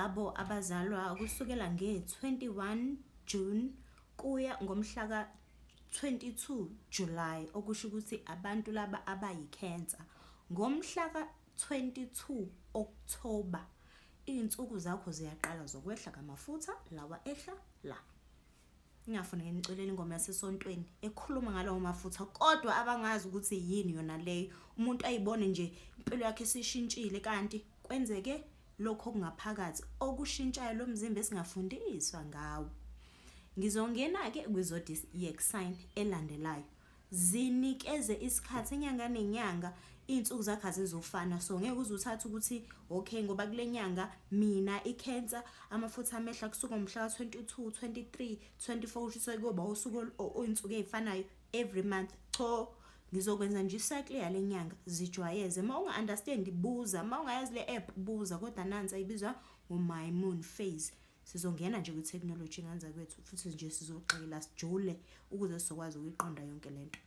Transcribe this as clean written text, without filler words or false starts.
Kulabo abazalwa kusukela nge-21 June kuya ngomhla ka-22 July, okusho ukuthi abantu laba abayi-Cancer, ngomhla ka-22 October iy'nsuku zakho ziyaqala zokwehla kamafutha lawa ehla la. Ngingafuni nginiculele ingoma yasesontweni ekhuluma ngalawo mafutha, kodwa abangazi ukuthi yini yona leyo. Umuntu ayibone nje impilo yakhe isishintshile, kanti kwenzeke lokho okungaphakathi okushintshayo lo mzimba esingafundiswa ngawo. Ngizongena-ke kwi-zodiac sign elandelayo. Zinikeze isikhathi inyanga nenyanga, iy'nsuku zakho azizufana, so ngeke uze uthathe ukuthi okay, ngoba kule nyanga mina i-Cancer amafutha amehla kusuka ngomhla ka-22, 23, 24, kusho sekuyoba usuku iy'nsuku ey'fanayo every month. Cho, ngizokwenza nje i-cycle yale nyanga. Zijwayeze, uma unga-understand buza, uma ungayazi le app buza, kodwa nansi ayibizwa ngo-My Moon Phase. Sizongena nje kwi-technology nganza kwethu futhi nje sizogxila sijule ukuze sizokwazi ukuyiqonda yonke lento.